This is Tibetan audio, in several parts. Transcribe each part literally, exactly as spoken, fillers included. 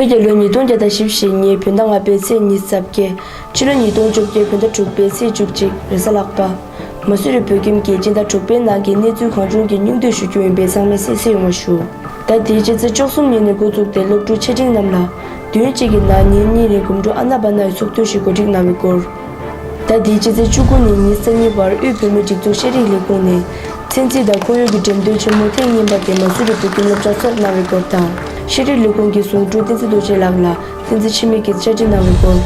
ཆོས་རྒྱལ་ལོ་ཉིས་སྟོང་བརྒྱ་དང་བཞི་བཅུ་ཞེ་གཉིས་བོད་ཟླ་ལྔ་པའི་ཚེས་ཉི་ཤུ་རྩ་བརྒྱད། ཕྱི་ལོ་ཉིས་སྟོང་བཅོ་བརྒྱད་བོད་ཟླ་དྲུག་པའི་ཚེས་བཅུ་གཅིག་རེས་གཟའ་ལྷག་པ། མ་སུ་རི་བོད་ཁྱིམ་གྱི་སྤྱི་ཟླ་དྲུག་པའི་ནང་གི་གནས་ཚུལ་གང་བྱུང་གི་སྙིང་བསྡུས་ཞུ་རྒྱུ་ཡིན་པས་ཚང་མས་གསན་གཟིགས་ཡོང་བ་ཞུ། ད་དེའི་ཕྱི་ཚེས་བཅུ་གསུམ་ཉིན་ནས་འགོ་བཙུགས་ཏེ་སློབ་ཕྲུག་ཆེ་འབྲིང་རྣམས་ལ། བདུན་གཅིག་གི་ནང་ཉིན་གཉིས་རིང་སྒོམ་སྒྲུབ་ཨ་ན་པ་ནའི་ཚོགས་ཐུན་ཞིག་གོ་སྒྲིག་གནང་བའི་སྐོར། ད་དེའི་ཕྱི་ཚེས་བཅུ་དགུ་ནས་ཉི་ཤུ་རྩ་གཉིས་བར་དབུས་བོད་མིའི་སྒྲིག་འཛུགས་ཤེས་རིག་ལས་ཁུངས་ནས། ཚན་རྩིས་དང་ཁོར་ཡུག་གི་འགྲེམས་སྟོན་ཆེན་མོ་ཐེངས་གཉིས་པ་དེ་མ་སུ་རི་བོད་ཁྱིམ་སློབ་གྲྭར་ཚོགས་གནང་བའི་སྐོར་དང་། ཤེས་རིག་ལས་ཁུངས་ཀྱི་ཟུང་དྲུང་བསྟན་འཛིན་རྡོ་རྗེ་ལགས་ལ་བསྟན་འཛིན་འཆི་མེད་ཀྱིས་བཅར་འདྲི་གནང་བའི་སྐོར།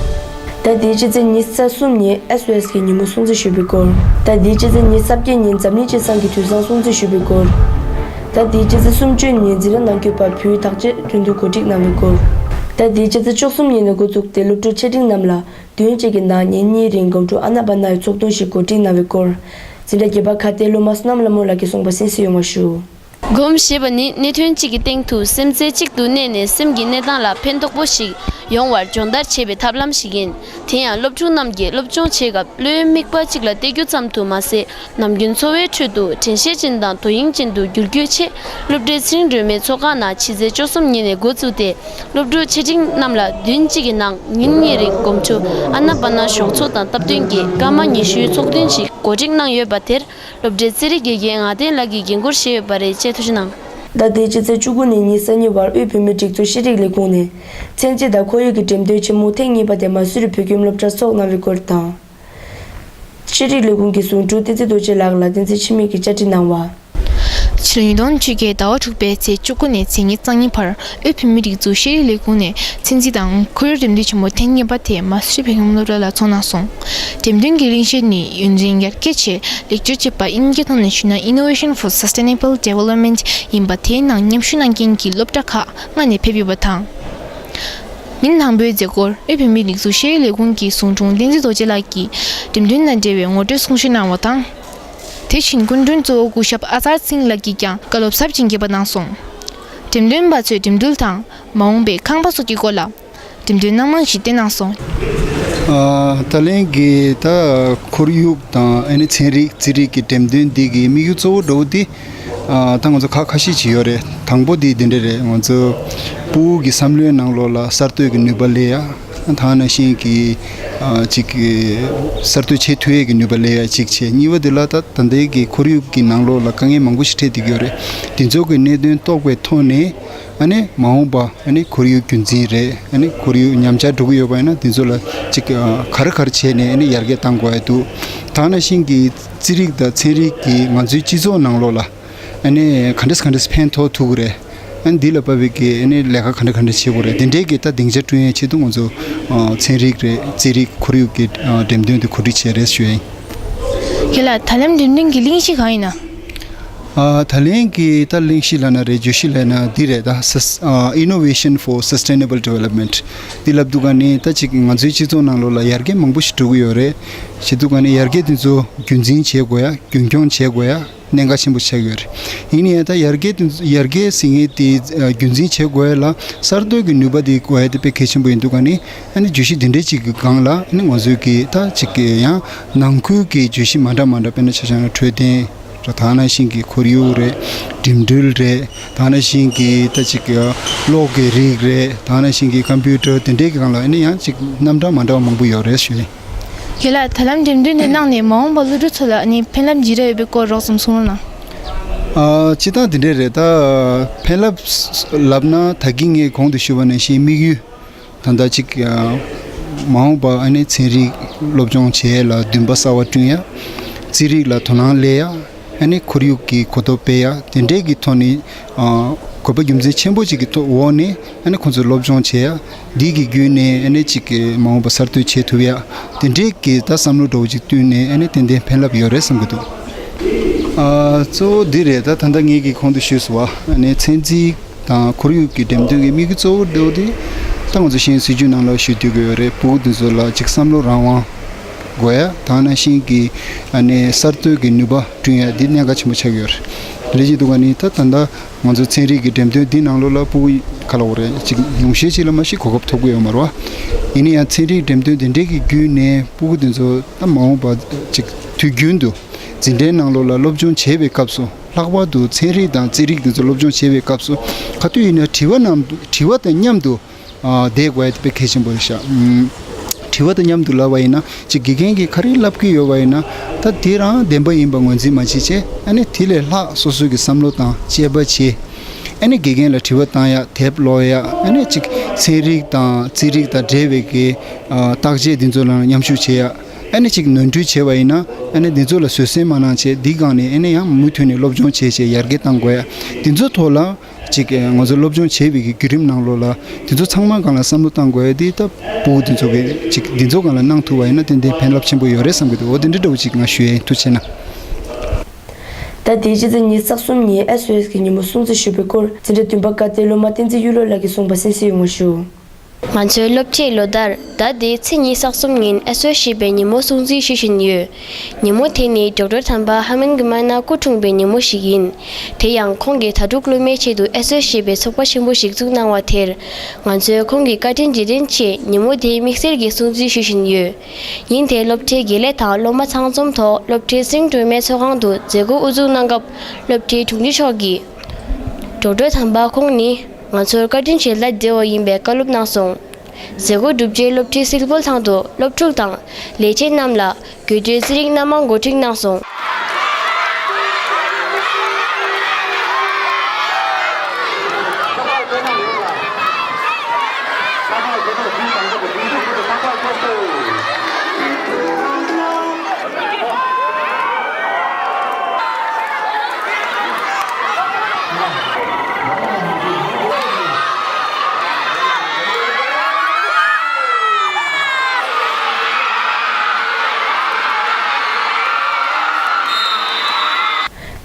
ད་དེའི་ཕྱི་ཚེས་ཉི་ཤུ་རྩ་གསུམ་ཉིན་ཨེས་ཨོ་ཨེས་ཀྱི་ཉིན་མོ་སྲུང་བརྩི་ཞུས་པའི་སྐོར། ད་དེའི་ཕྱི་ཚེས་ཉི་ཤུ་རྩ་བརྒྱད་ཉིན་འཛམ་གླིང་སྤྱི་བསང་གི་དུས་བཟང་སྲུང་བརྩི་ཞུས་པའི་སྐོར། ད་དེའི་ཕྱི་ཚེས་སུམ་ཅུ་ཉིན་འཛིན་གྲྭ་ནང་ཁུལ་པ་བུའི་དག་ཆ་སྐྲུན་དུ་གོ་སྒྲིག་གནང་བའི་སྐོར། ད་དེའི་ཕྱི་ཚེས་བཅུ་གསུམ་ཉིན་ནས་འགོ་བཙུགས་ཏེ་སློབ་ཕྲུག་ཆེ་འབྲིང་རྣམས་ལ་བདུན་གཅིག་གི་ནང་ཉིན་གཉིས་རིང་སྒོམ་སྒྲུབ་ཨ་ན་པ་ནའི་ཚོགས་ཐུན་ཞིག་གོ་སྒྲིག་གནང་བའི་སྐོར། འཛིན་གྲྭ་བརྒྱད་པ་ཁ་གཏད་སློབ་མ་བསོད་ནམས་ལྷ་མོ་ལགས་ཀྱིས་གསུངས་པ་གསན་གཟིགས་ཡོང་བ་ཞུ། སྒོམ་ཞེས་པ་ནི་གནད་དོན་གཅིག་གི་སྟེང་དུ་སེམས་རྩེ་གཅིག་ཏུ་གནས་ནས་སེམས་ཀྱི་གནས་སྟངས་ལ་ཕན་ཐོགས་པོ་ཞིག་ཡོང་བར་སྦྱོང་བརྡར་བྱེད་པའི་ཐབས་ལམ་ཞིག་ཡིན། དེ་ཡང་སློབ་ཕྲུག་རྣམས་ཀྱིས་སློབ་སྦྱོང་བྱེད་སྐབས་བློའི་དམིགས་པ་གཅིག་ལ་གཏད་རྒྱུ་ཙམ་དུ་མ་ཟད། ནམ་རྒྱུན་འཚོ་བའི་ཁྲོད་དུ་དྲན་ཤེས་ཅན་དང་དོ་དབྱིངས་ཅན་དུ་འགྱུར་རྒྱུའི་ཆེད། སློབ་གྲྭའི་ཚེ་རིང་སྒྲོལ་མའི་ཚོགས་ཁང་ནང་ཕྱི་ཚེས་བཅུ་གསུམ་ཉིན་ནས་འགོ་བཙུགས་ཏེ། སློབ་ཕྲུག་ཆེ་འབྲིང་རྣམས་ལ་བདུན་གཅིག་གི་ནང་ཉིན་གཉིས་རིང་སྒོམ་སྒྲུབ་ཨ་ན་པ་ན་གཞུང་ཚོགས་དང་སྟབས་བསྟུན་གྱིས་སྐར་མ་ཉི་ཤུའི་ཚོགས་ཐུན་ཞིག་གོ་སྒྲིག་གནང་ཡོད་པ་དེར། སློབ་གྲྭའི་རྩེད་རིགས་དགེ་རྒན་ངག་བསྟན་ལགས་ཀྱིས་འགན་འཁུར་བཞེས་ཡོད་པ་རེད་ཅེས་ཐུགས་རྗེ་གནང་། ད་ལྟའི་ཕྱི་ཚེས་བཅུ་དགུ་ནས་ཉི་ཤུ་རྩ་གཉིས་བར་དབུས་བོད་མིའི་སྒྲིག་འཛུགས་ཤེས་རིག་ལས་ཁུངས་ནས་ཚན་རྩིས་དང་ཁོར་ཡུག་གི་འགྲེམས་སྟོན་ཆེན་མོ་ཐེངས་གཉིས་པ་དེ་མ་སུ་རི་བོད་ཁྱིམ་སློབ་གྲྭར་ཚོགས་གནང་བའི་སྐོར་དང་། ཤེས་རིག་ལས་ཁུངས་ཀྱི་ཟུང་དྲུང་བསྟན་འཛིན་རྡོ་རྗེ་ལགས་ལ་བསྟན་འཛིན་འཆི་མེད་ཀྱིས་བཅར་འདྲི་གནང་བ། ཕྱི་ལོ་ཉིས་སྟོང་བཅོ་བརྒྱད་ཟླ་བ་དྲུག་པའི་ཚེས་བཅུ་དགུ་ནས་ཚེས་ཉི་ཤུ་རྩ་གཉིས་བར་དབུས་བོད་མིའི་སྒྲིག་འཛུགས་ཤེས་རིག་ལས་ཁུངས་ནས་ཚན་རྩིས་དང་ཁོར་ཡུག་འགྲེམས་སྟོན་ཆེན་མོ་ཐེངས་གཉིས་པ་དེ་མ་སུ་རི་བོད་ཁྱིམ་སློབ་གྲྭ་ལ་ཚོགས་གནང་སོང་། འགྲེམས་སྟོན་གྱི་གླེང་གཞི་ནི་ཡོན་ཏན་ཡར་རྒྱས་ཆེད་ལེགས་བཅོས་བྱེད་པ་དབྱིན་སྐད་ཐོག་ནས་ཞུས་ན་Innovation for Sustainable Development ཡིན་པ། དེའི་ནང་མཉམ་ཞུགས་གནང་མཁན་གྱི་སློབ་གྲྭ་ཁག་ལྔ་ནས་ཕེབས་ཡོད་པ་དང་། ཉིན་དང་པོའི་མཛད་སྒོར་དབུས་བོད་མིའི་སྒྲིག་འཛུགས་ཤེས་རིག་ལས་ཁུངས་ཀྱི་ཟུང་དྲུང་བསྟན་འཛིན་རྡོ་རྗེ་ལགས་ཀྱིས་འགྲེམས་སྟོན་དང་འབྲེལ་བའི་ངོ་སྤྲོད་གསུང་བཤད་གནང་བ་དང་། དེ་བཞིན་སྐུ་མགྲོན་གཙོ་བོ་སྐུ་ཞབས་ཨ་ཙར་སིང་ལགས་ཀྱིས་ཀྱང་བཀའ་སློབ་ཟབ་ཅིང་རྒྱས་པ་གནང་སོང་། འགྲེམས་སྟོན་པ་ཚོས་འགྲིམ་འགྲུལ་དང་མ་འོངས་པའི་ཁང་པ་སོགས་ཀྱི་སྐོར་ལ་འགྲེམས་སྟོན་སྣ་མང་ཞིག་བསྟན་གནང་སོང་། ཨ། ད་ལན་གྱི་ད་ཁོར་ཡུག་དང་ཨ་ནི་ཚན་རིག་རྩིས་རིག་གི་འགྲེམས་སྟོན་འདི་གི་དམིགས་ཡུལ་གཙོ་བོ་འདྲ་བོ་འདི། ཨ། ད་ང་ཚོ་ཁག་ཁ་ཤས་ཅིག་ཡོད་རེད། དང་པོ་དེ་འདི་འདྲ་རེད། ང་ཚོ་ཕྲུ་གུ་གི་བསམ་བློའི་ནང་ལོགས་ལ་གསར་གཏོད་ཀྱི་ནུས་པ་སླེབས་ཡ། ད་ནང་བཞིན་གྱི་ཨ་ཅིག་གི་གསར་གཏོད་བྱེད་ཐུབ་ཡས་ཀྱི་ནུས་པ་སླེབས་ཡ་གཅིག་བྱས། གཉིས་པ་དེ་ལ་ད་ད་ལྟའི་གི་ཁོར་ཡུག་གི་ནང་ལོགས་ལ་དཀའ་ངལ་མང་པོ་ཞིག་འཕྲད་བསྡད་ཀྱི་ཡོད་རེད། དེ་ཚོ་གི་གནད་དོན་རྟོགས་པའི་ཐོག་ནས་ཨ་ནི་མ་འོངས་པ་ཨ་ནི་ཁོར་ཡུག་རྒྱུན་འཛིན་རེད། ཨ་ནི་ཁོར་ཡུག་ཉམས་ཆག་འགྲོ་གི་ཡོད་པ་ཡིན་ན་དེ་ཚོ་ལ་ཅིག་ཨ་ག་རེ་ག་རེ་བྱས་ནས་ཨ་ནི་ཡར་རྒྱས་གཏང་དགོས་ཡ་འདུག་ད་ནང་བཞིན་གྱི་རྩིས་རིག་དང་ཚན་རིག་གིས་ང་ཚོའི་སྤྱི་ཚོགས་ནང་ལོགས་ལ་ཨ་ནི་ག་འདྲས་ག་འདྲས་ཕན་ཐོགས་ཐུབ་ཀྱི་རེད། ཨ་ནི་འདི་ལ་དཔག་པའི་གི་ཨ་ནི་ལས་ཀ་ག་འདྲ་ག་འདྲ་བྱེད་དགོས་རེད། དེ་འདྲའི་གི་ད་སྡིངས་ཆ་བསྐྲུན་ཡའི་ཆེད་དུ་ང་ཚོ་ཨ་ཚན་རིག་རེད། རྩིས་རིག་ཁོར་ཡུག་གི་ཨ་འགྲེམས་སྟོན་དེ་གོ་སྒྲིག་བྱས་རེད་ཞུ་ཡ་ཡིན། རྒན་ལགས། ད་ལན་འགྲེམས་སྟོན་གྱི་གླེང་གཞི་གང་ཡིན་ན། ཨ་ད་ལན་གྱི་ད་གླེང་གཞི་ལབ་ན་རེད། བརྗོད་གཞི་ལབ་ན་འདི་རེད། ད་ཨ་Innovation for Sustainable Development འདི་ལབ་དུས་ག་ནི་ད་ཅིག་ང་ཚོའི་སྤྱི་ཚོགས་ནང་ལོགས་ལ་ཡར་རྒྱས་མང་པོ་ཞིག་འགྲོ་གི་ཡོད་རེད། བྱེད་དུས་ག་ནི་ཡར་རྒྱས་དེ་ཚོ་རྒྱུན་འཛིན་བྱེད་དགོས་ཡ། རྒྱུན་འཁྱོངས་བྱེད་དགོས་ཡ། གནད་འགག་ཆེན་པོ་ཆགས་ཡོད་རེད། ཡིན་ནའི་ད་ཡར་རྒྱས་དེ་ཚོ་ཡར་རྒྱས་ཟེར་མཁན་དེ་ཨ་རྒྱུན་འཛིན་བྱེད་དགོས་ཡ་ལ་གསར་གཏོད་ཀྱི་ནུས་པ་དེ་དགོས་ཡ་དེ་དཔེ་གལ་ཆེན་པོ་ཡིན་དུས་ག་ནི། ཨ་ནི་བརྗོད་གཞི་འདི་འདྲའི་ཅིག་གི་སྒང་ལ་ཨ་ནི་ང་ཚོའི་གི་ད་ཅིག་གི་ཡང་ནང་ཁུལ་གྱི་བརྗོད་གཞི་མ་འདྲ་མ་འདྲ། དཔེར་ན་ཆ་བཞག་ན་འཕྲོད་བསྟེན་རེད། ད་ནང་བཞིན་གྱི་ཁོར་ཡུག་རེད། འགྲིམ་འགྲུལ་རེད། ད་ནང་བཞིན་གྱི་ད་ཅིག་གི་གློག་གི་རིགས་རེད། ད་ནང་བཞིན་གྱི་ཀམ་པུ་ཊར་དེ་འདྲའི་གི་སྒང་ལ་ཨ་ནི་ཡང་ཅིག་རྣམ་གྲངས་མ་འདྲ་བ་མང་པོ་ཡོད་རེད་ཞུ་ཡིན། རྒན་ལགས། ད་ལམ་འགྲེམས་སྟོན་དེ་གནང་ནས་མ་འོངས་པར་སློབ་ཕྲུག་ཚོ་ལ་ནི་ཕན་རླབས་ཇི་འདྲ་ཡོད་པའི་སྐོར་རོབ་ཙམ་གསུང་རོགས་གནང་། ཨ་སྤྱིར་བཏང་དེ་འདྲས་རེད། ད་ཕན་རླབས་ལབ་ན་ད་གིན་ངས་གོང་དུ་ཞུས་པ་ནང་བཞིན་དམིགས་ཡུལ་ད་ལྟ་གཅིག་ཨ་མ་འོངས་པ་ཨ་ནི་ཚན་རིག་སློབ་སྦྱོང་བྱེད་ཡས་ལ་འདུན་པ་གསར་བ་བསྐྲུན་ཡ། རྩིས་རིག་ལ་དོ་སྣང་སླེབས་ཡ། ཨ་ནི་ཁོར་ཡུག་གི་གོ་རྟོགས་སྤེལ་ཡ། དེ་འདྲས་ཀྱི་ཐོག་ནས་ཨ་གོ་བ་རྒྱུ་མཚན་ཆེན་པོ་ཅིག་གི་ཐོག་འོག་ནས་ཨ་ནི་ཁོང་ཚོས་སློབ་སྦྱོང་བྱེད་ཡ། འདི་གི་བརྒྱུད་ནས་ཨ་ནི་ཅིག་གི་མ་འོངས་པ་གསར་གཏོད་བྱེད་ཐུབ་ཡ། དེ་འདྲས་ཀྱི་ད་བསམ་བློ་འདྲ་བོ་ཅིག་བསྟུན་ནས་ཨ་ནི་ཏན་ཏན་ཕན་རླབས་ཡོད་རེད་བསམ་གྱི་འདུག་ཨ་གཙོ་བོ་འདི་རེད། ད་ད་ལྟ་ངེད་ཀྱིས་གོང་དུ་ཞུས་སོང་བ། ཨ་ནི་ཚན་རྩིས་དང་ཁོར་ཡུག་གི་འགྲེམས་སྟོན་གྱི་དམིགས་ཡུལ་གཙོ་བོ་འདྲ་བོ་དེ་ད་ང་ཚོ་གཞན་སྲིད་ཇུས་ནང་ལ་ཞུ་སྡོད་ཀྱི་ཡོད་རེད། ཕྲུ་གུ་འདི་ཚོ་ལ་ཅིག་བསམ་བློ་རང་དབང་དགོས་ཡ། ད་ནང་བཞིན་གྱི་ཨ་ནི་གསར་གཏོད་ཀྱི་ནུས་པ་བསྐྲུན་ཡ་འདི་གནད་འགག་ཆེན་པོ་ཆགས་ཀྱི་ཡོད་རེད། རེད་ཅེས་འདུག་ག་ནི་ད་ད་ལྟ་ང་ཚོ་ཚན་རིག་གི་འགྲེམས་སྟོན་འདི་ནང་ལོགས་ལ་ཕྲུ་གུ་ག་ལབ་དགོས་རེད། ཅིག་ཉུང་ཤས་ཅིག་ལ་མ་གཞི་གོ་སྐབས་ཐོབ་ཀྱི་ཡོད་མ་རེད་བ། ཡིན་ན་ཡང་ཚན་རིག་འགྲེམས་སྟོན་དེ་འདྲས་ཀྱི་བརྒྱུད་ནས་ཕྲུ་གུ་དེ་ཚོ་ད་མ་འོངས་པ་ཅིག་དུས་རྒྱུན་དུ་འཛིན་གྲྭའི་ནང་ལོགས་ལ་སློབ་སྦྱོང་བྱེད་པའི་སྐབས་སུ། ལྷག་པར་དུ་ཚན་རིག་དང་རྩིས་རིག་དེ་ཚོ་སློབ་སྦྱོང་བྱེད་པའི་སྐབས་སུ་ག་དུས་ཡིན་ན་དྲི་བ་རྣམས་དྲི་བ་དང་མཉམ་དུ་ ཨ་བསྡད་དགོས་ཡ་དེ་དཔེ་གལ་ཆེན་པོ་རེད་ཤག་ཨུམ། དྲི་བ་དང་མཉམ་དུ་ལབ་པ་ཡིན་ན་ཅིག་དགེ་རྒན་གྱིས་ག་རེ་ལབ་ཀྱི་ཡོད་པ་ཡིན་ན་ད་དེ་རང་བདེན་པ་ཡིན་པ་ངོས་འཛིན་མ་བྱེད་བྱས། ཨ་ནི་དེ་ལས་ལྷག་སོ་སོ་གི་བསམ་བློ་དང་དཔྱད་པ་བྱེད། ཨ་ནི་དགེ་རྒན་ལ་དྲི་བ་བཏང་ཡ། དེབ་ཀློག་ཡ། ཨ་ནི་ཅིག་ཚན་རིག་དང་རྩིས་རིག་དང་འབྲེལ་བའི་གི་ཨ་བརྟག་དཔྱད་འདི་ཚོ་ལ་མཉམ་ཞུགས་བྱེད་ཡ། ཨ་ནི་ཅིག་ནོར་འཁྲུལ་བྱས་པ་ཡིན་ན་ཨ་ནི་འདི་ཚོ་ལ་བཟོད་བསྲན་མ་གནང་བྱས། འདི་སྒང་ནས་ཨ་ནི་ཡང་མུ་མཐུད་ནས་སློབ་སྦྱོང་བྱས་བྱས་ཡར་རྒྱས་གཏང་དགོས་ཡ། འདི་ཚོ་ཐོག་ལ་ཅིག་ཨ་ང་ཚོ་སློབ་སྦྱོང་བྱས་པའི་གི་བརྒྱུད་རིམ་ནང་ལོགས་ལ་འདི་ཚོ་ཚང་མ་སྒང་ལ་བསམ་བློ་གཏང་དགོས་ཡ། འདི་ད་ཕྲུ་གུ་འདི་ཚོ་གི་ཅིག་འདི་ཚོ་སྒང་ལ་གནང་ཐུབ་པ་ཡིན་ན་ཏན་ཏན་ཕན་རླབས་ཆེན་པོ་ཡོད་རེད་བསམ་གི་འདུག་འོ་དེ་འདྲ་འདྲ་བོ་ཅིག་ང་ཞུ་ཡ་ཡིན། ཐུགས་རྗེ་གནང་། ད་དེ་རྗེས་ཚེས་ཉི་ཤུ་རྩ་གསུམ་ཉིན་ཨེ་སི་ཨོ་ཨེ་སི་གི་ཉིན་མོ་སྲུང་བརྩི་ཞུས་པའི་སྐོར་འཛིན་གྲྭ་བདུན་པ་ཀ་སྡེའི་སློབ་མ་བསྟན་འཛིན་གཡུ་ལོ་ལགས་ཀྱིས་གསུངས་པ་གསན་གཟིགས་ཡོང་བ་ཞུ། ང་ཚོའི་སློབ་གྲྭའི་ལོ་ལྟར་ད་ལྟའི་ཚེས་ཉི་ཤུ་རྩ་གསུམ་ཉིན་ཨེ་སི་ཨོ་ཨེ་སི་ཞེས་པའི་ཉིན་མོ་སྲུང་བརྩི་ཞུ་བཞིན་ཡོད། ཉིན་མོ་དེ་ནི་ཌོག་ཊར་དམ་པ་ཧ་མན་གི་མ་ན་སྐུ་འཁྲུངས་པའི་ཉིན་མོ་ཞིག་ཡིན། དེ་ཡང་ཁོང་གིས་དྭ་ཕྲུག་སློབ་མའི་ཆེད་དུ་ཨེ་སི་ཨོ་ཨེ་སི་ཞེས་པའི་ཚོགས་པ་ཆེན་པོ་ཞིག་བཙུགས་གནང་བ་དེར། ང་ཚོས་ཁོང་གི་བཀའ་དྲིན་རྗེས་དྲན་ཆེད་ཉིན་མོ་དེའི་དམིགས་བསལ་གྱི་སྲུང་བརྩི་ཞུ་བཞིན་ཡོད། ཉིན་དེར་སློབ་གྲྭའི་དགེ་ལས་དང་སློབ་མ་ཚང་འཛོམས་ཐོག་སློབ་གྲྭའི་ཚེ་རིང་སྒྲོལ་མའི་ཚོགས་ཁང་དུ་མཛད་སྒོ་དབུ་འཛུགས་གནང་སྐབས་སློབ་གྲྭའི་དྲུང་ཆེ་མཆོག་གིས། ཌོག་ཊར་དམ་པ་ཁོང་ནི་ང་ཚོར་བཀའ་དྲིན་ཆེ་ལ་བདེ་བ་ཡིན་པའི་བཀའ་སློབ་གནང་སོང་། མཛད་སྒོ་གྲུབ་རྗེས་སློབ་གྲྭའི་སིལ་སྤོལ་ཐང་དུ་སློབ་ཕྲུག་དང་ལས་བྱེད་རྣམས་ལ་དགོད་བྲོའི་ཚེ་རིང་སྣ་མང་གོ་སྒྲིག་གནང་སོང་།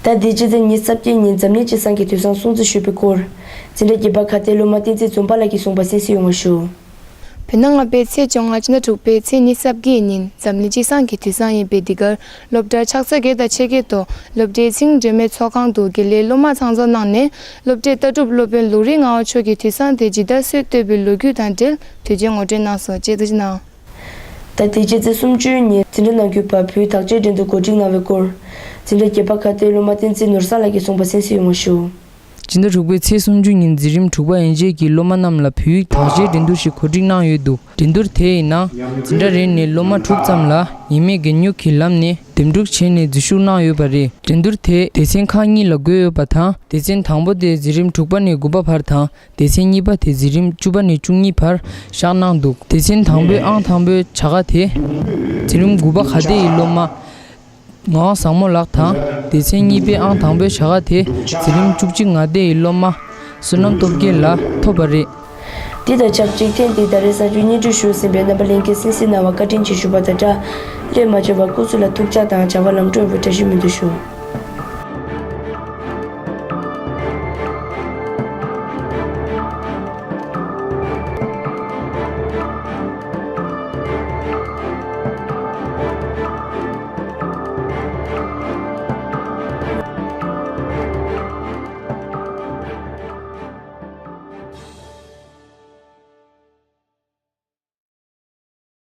ད་དེ་རྗེས་ཚེས་ཉི་ཤུ་རྩ་བརྒྱད་ཉིན་འཛམ་གླིང་སྤྱི་བསང་གི་དུས་བཟང་སྲུང་བརྩི་ཞུས་པའི་སྐོར། འཛིན་གྲྭ་བརྒྱད་པ་ཁ་གཏད་སློབ་མ་བསྟན་འཛིན་འཛོམས་པ་ལགས་ཀྱིས་གསུངས་པ་གསན་གཟིགས་ཡོང་བ་ཞུ། བོད་ཟླ་ལྔ་པའི་ཚེས་བཅོ་ལྔ་སྤྱི་ཟླ་དྲུག་པའི་ཚེས་ཉི་ཤུ་རྩ་བརྒྱད་ཉིན་འཛམ་གླིང་སྤྱི་བསང་གི་དུས་བཟང་ཡིན་པས། འདི་གར་སློབ་གྲྭ་ཆགས་ཚང་བརྒྱད་དང་ཕྱེད་བརྒྱད་དུ་སློབ་གྲྭའི་ཚེ་རིང་སྒྲོལ་མའི་ཚོགས་ཁང་དུ་དགེ་ལས་སློབ་མ་ཚང་འཛོམས་གནང་ནས། སློབ་གྲྭའི་ལྟ་གྲུབ་སློབ་དཔོན་ལུང་རིགས་ངག་དབང་མཆོག་གིས་དུས་བཟང་དེ་ཇི་ལྟར་སྲོལ་བཏོད་པའི་ལོ་རྒྱུས་དང་འབྲེལ་དུས་ཆེན་ངོ་སྤྲོད་གནང་སོང་། ཅེས་ཐུགས་རྗེ་གནང་། ད་དེ་རྗེས་ཚེས་སུམ་ཅུ་ཉིན་འཛིན་གྲྭ་ནང་ཁུལ་བར་བོད་ཡིག་དག་ཆའི་འགྲན་བསྡུར་གོ་སྒྲིག་གནང་བའི་སྐོར། འཛིན་གྲྭ་བརྒྱད་པ་ཁ་གཏད་སློབ་མ་བསྟན་འཛིན་ནོར་བཟང་ལགས་ཀྱིས་གསུངས་པ་གསན་གཟིགས་ཡོང་བ་ཞུ། སྤྱི་ཟླ་དྲུག་པའི་ཚེས་སུམ་ཅུ་ཉིན་འཛིན་རིམ་དྲུག་པ་ཡན་ཆད་ཀྱི་སློབ་མ་རྣམས་ལ་བོད་ཡིག་དག་ཆའི་འགྲན་བསྡུར་ཞིག་གོ་སྒྲིག་གནང་ཡོད་འདུག་འགྲན་བསྡུར་དེའི་ནང་འཛིན་གྲྭ་རེ་ནས་སློབ་མ་དྲུག་ཙམ་ལ་ཉི་མའི་རྒན་ཉུག་གི་ལམ་ནས་འདེམས་སྒྲུག་བྱས་ནས་འཛུལ་ཞུགས་གནང་ཡོད་པ་རེད། འགྲན་བསྡུར་དེ་སྡེ་ཚན་ཁག་གཉིས་ལ་བགོས་ཡོད་པ་དང་། སྡེ་ཚན་དང་པོ་དེ་འཛིན་རིམ་དྲུག་པ་ནས་དགུ་པ་བར་དང་། སྡེ་ཚན་གཉིས་པ་དེ་འཛིན་རིམ་བཅུ་པ་ནས་བཅུ་གཉིས་བར་བཞག་གནང་འདུག་སྡེ་ཚན་དང་པོའི་ཨང་དང་པོའི་བྱ་དགའ་དེ་འཛིན་རིམ་དགུ་པ་ག་སྡེ་ཡི་སློབ་མ་ངག་དབང་བཟང་མོ་ལགས་དང་། སྡེ་ཚན་གཉིས་པའི་ཨང་དང་པོའི་བྱ་དགའ་དེ་འཛིན་རིམ་བཅུ་གཅིག་ང་སྡེ་ཡི་སློབ་མ་བསོད་ནམས་སྟོབས་རྒྱས་ལ་ཐོབ་པ་རེད། འདི་དང་ཆབས་ཅིག་ཐེངས་འདིའི་ཟླ་རེའི་གསར་འགྱུར་སྙན་སྒྲོན་ཞུས་ཟིན་པའི་རྣམ་པ་ལྷན་རྒྱས་གསན་གཟིགས་གནང་བར་བཀའ་དྲིན་ཆེ་ཞུ་བ་དང་སྦྲགས། སླད་མ་བྱུང་བར་སྐུ་གཟུགས་ལ་ཐུགས་ཅག་དང་བྱ་བ་ལམ་འགྲོ་ཡོང་བའི་བཀྲ་ཤིས་སྨོན་འདུན་ཞུ།